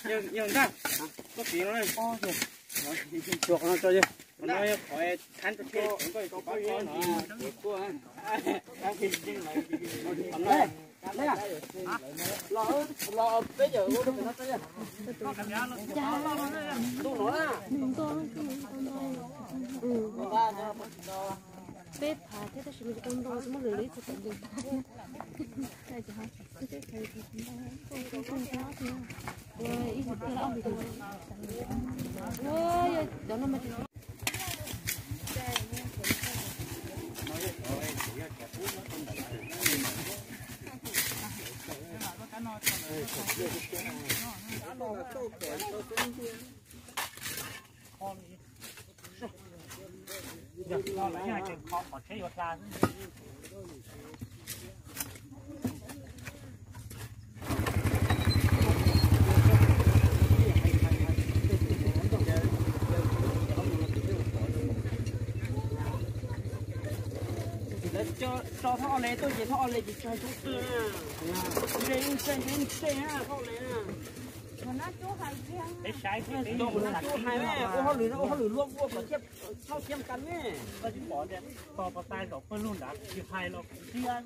Yog ntag, koj piv no, qhov no tso, qhov no yog qhov thab rau thiab. Los peb yawm ua no, ntuj no na. Peb phav thiab tab sis mas tsis tau nto, muab lwm lwm txog pem lwm. Lawv tso thaj ob le tuaj ces thaj ob le ces tso hais coob xwb na. Le yeej tseem yeej tseem thaj ob le na. Ua hauj lwm no ua hauj lwm luaj ua kom thiaj thauj thiab kas ne. Koj tsis pom tias tos pas tais zaum pawg lug nrad tsis hais los kuv tias.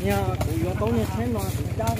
Yog kuv yuav tau niag tsheb no kuv cab.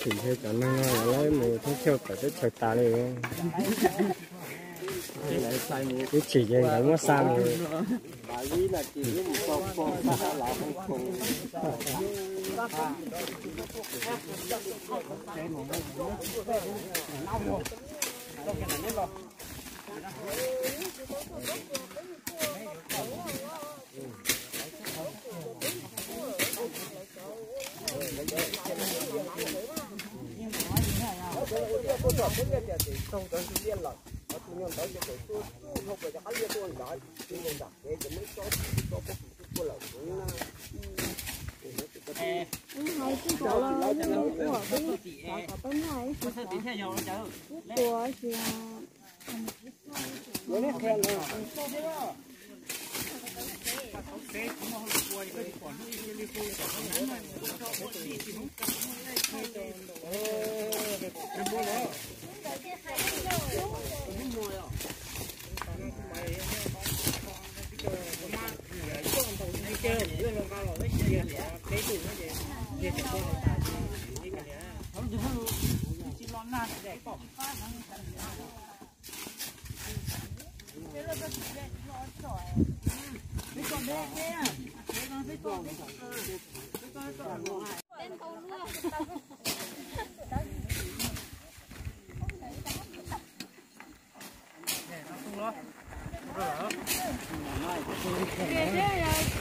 Tsim ntshe cov neeg no lawv mus thoob chaw tawm teb chaws tas li. Twb tsim ces nkawd muab xa mus. Ub, hais tsis tau los ua kom peb noj ib tus, ib puas sis.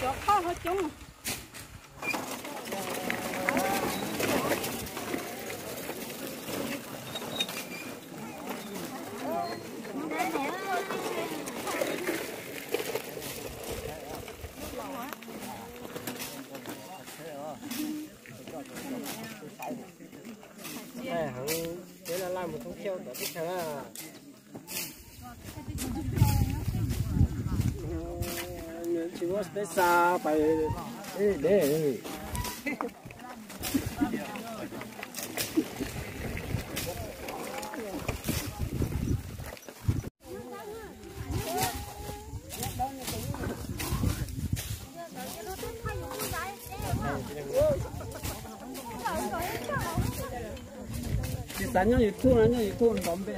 Cov qhov coob. Heev, peb laj laj mus thoob chaw tom teb chaws na. Nws tsis Peb xa pais deb. Tsis xav nyob YouTube no, nyob YouTube ntov npe.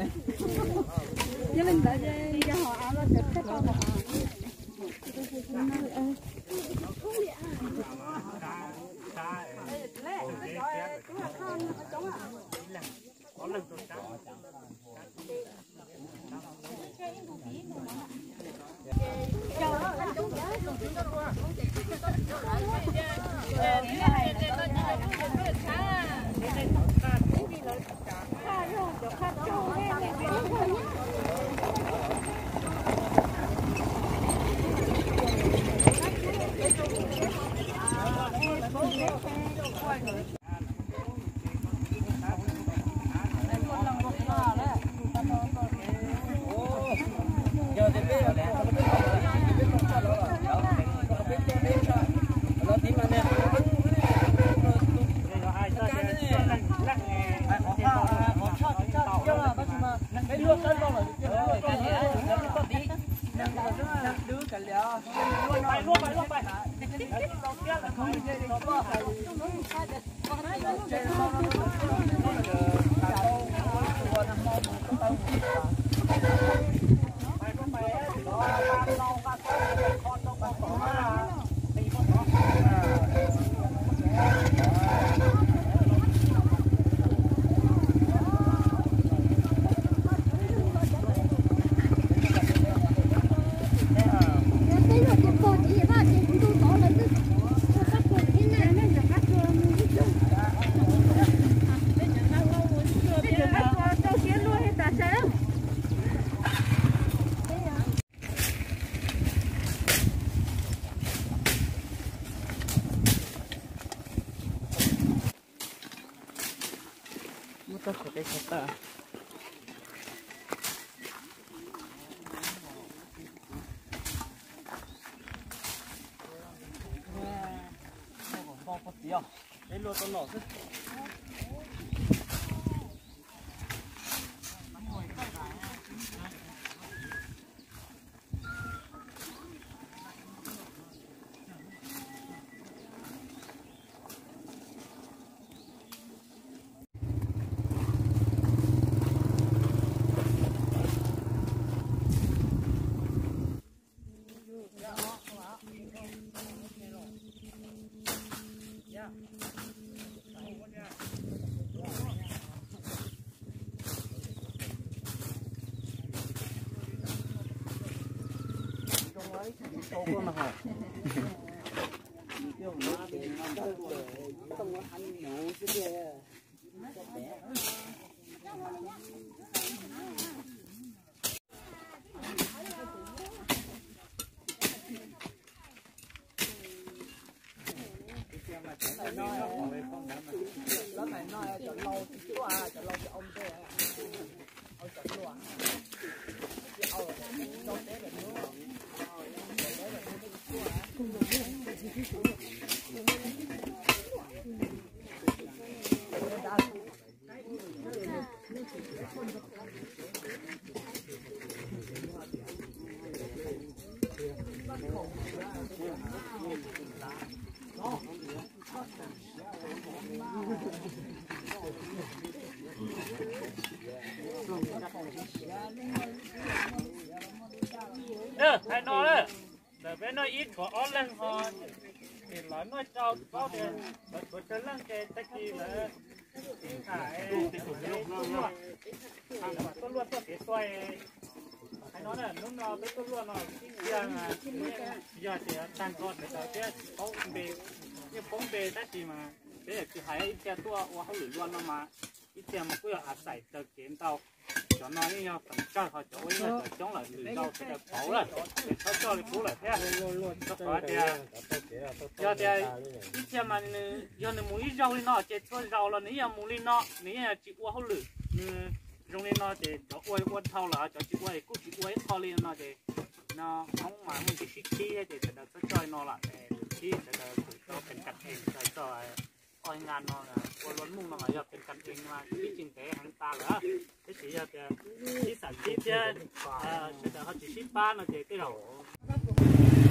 Muab txoj khav peb khav tawm. Peb luaj tau nom xwb. Hais no na, ntawm peb noj ib tshuav ob leeg ho, ces lawv noj rau paub tias lawv tshuav tsawg leej ces tag kis lawv ib tham tuaj luaj, tuaj luaj txoj kev tuaj. Hais no na, hnub no peb tuaj luaj no ib txhia, yog tias tag nrho sawv daws thiab paub npe, yeej paub npe tab sis mas peb yam tsis hais, ib txhia tuaj ua hauj lwm luaj no mas ib txhia mas kuj yog a xais taw kev ntau. Cov no yeej yog feem tsawg ho cov ua yeej yog cov coob lawm, lwm zaus sawv daws pauv lawm, txhob coj li qub lawm thiab. Rau qhov tias yog tias ib txhia mas nws yog nws mus ib zaug li no ces txhua zaus los nws yeej yog mus li no, nws yeej yog tsis ua hauj lwm, nws zoo li no ces cov ua ua dhau lawm, cov tsis ua kuj tsis ua ib qho li no ces Hmoob mas muaj tsis sib khib ces sawv daws txhob coj no lawm, sib sawv daws kuj tau pes kas ees, txog oj nqa no ua luag muj no mas yog pes kas ees mas ib tsis ntev heev tas lawm. Tab sis yog tias sib xam sib thiab sawv daws ho tsis sib pab no ces tej zaum